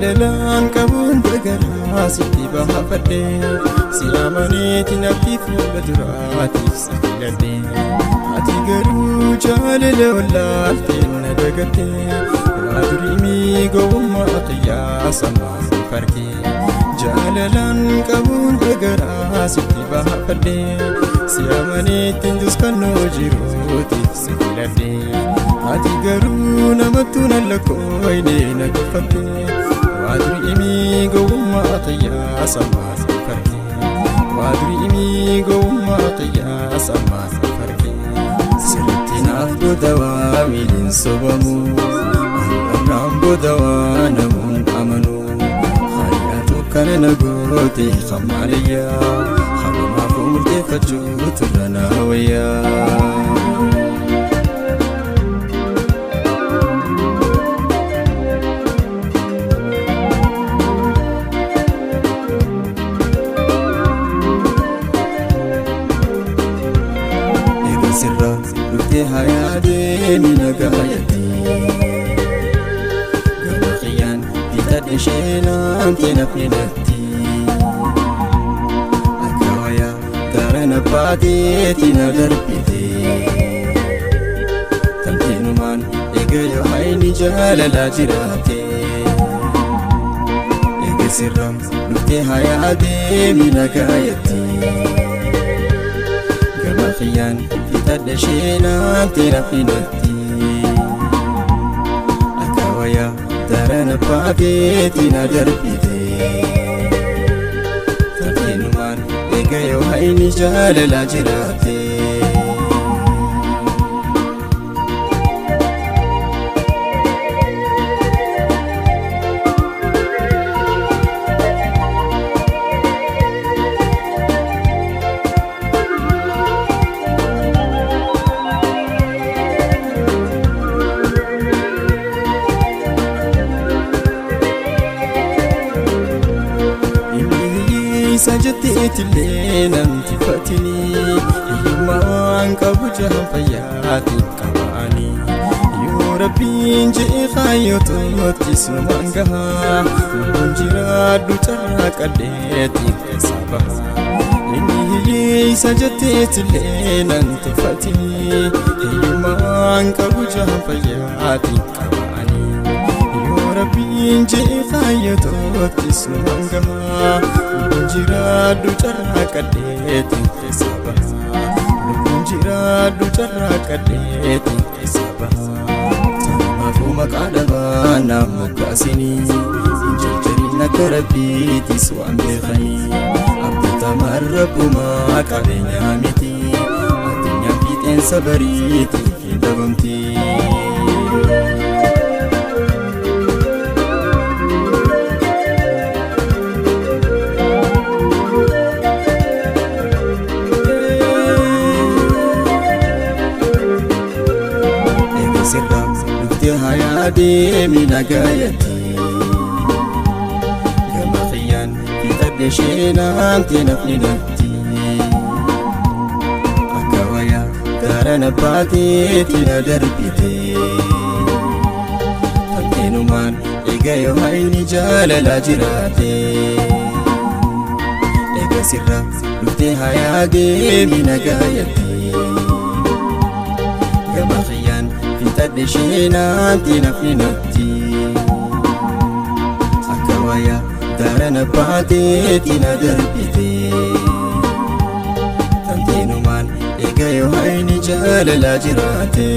Jaalalaan qabuun dagaraa sitti baafadhe si amaneeti natti fuula duraatiif si filadhe ati garuu jaalala wallaaltee na dagatte waa durii gowwummaa qiyyaasa maal farkee jaalalaan qabuun dagaraa sitti baafadhe si amaneetti duskannoo jiruutiif si filadhe ati garuu namattuu nan lakkooyne na tuffatte waa durii gowwummaa qiyyaasa maal farkee waa durii gowwummaa qiyyaasa maal farkee sirriitti naaf booda waa miiliin sobamu anaan booda waa namuun amanu hariyaatu kana na goote hamaaliyyaa halumaaf murteeffachuu turra na wayyaa. Sirra dhuftee hayaa deemi nagaayatti gama xiyyaan bitadhe isheenaan nafni natti akka wayaa daran abbaateeti na darbite tamteenumaan eega yoo hayni jaalalaa jiraate eega sirra dhuftee hayaa deemi nagaayatti gama xiyyaan bitadhe isheenaan nafni natti akka wayaa daran abbaateeti na darbite tamteenumaan eega yoo hayni jaalalaa jiraate. Isa jetteetillee namti fatini hiyyummaan qabu jahan fayyaatiin qaba'anii yoo rabbiin je'e kaayyoototti sumaan gahaa lubbuun jiraadhu carraa qalleetiin keessa baha inni hiyyeessa jetteetillee namti fatini hiyyummaan qabu jahan fayyaatiin qaba'anii yoo rabbiin je'e kaayyoototti sumaan gahaa lubbuun jiraadhu carraa qalleetiin keessa baha lubbuun jiraadhu carraa qalleetiin keessa baha Tamaafuu maqaa dhabaa naaf moggaasinii hin jarjarin akka rabbiitis waan beekanii abdatamaan rabbumaa qabeenyaa miti addunyaan fiixeensa bariitiif hin dhabamti. Sirra dhuftee hayaa deemi nagaayatti gama xiyyaan fixadhe isheenaan nafni natti akka wayaa daran abbaateeti na darbite tamteenumaan eega yoo hayni jaalalaa jiraate eega sirra dhuftee hayaa deemi nagaayatti gama xiyyaan fixadhe isheenaan nafni natti akka wayaa daran abbaateeti na darbite tamteenumaan eega yoo hayni jaalalaa jiraate.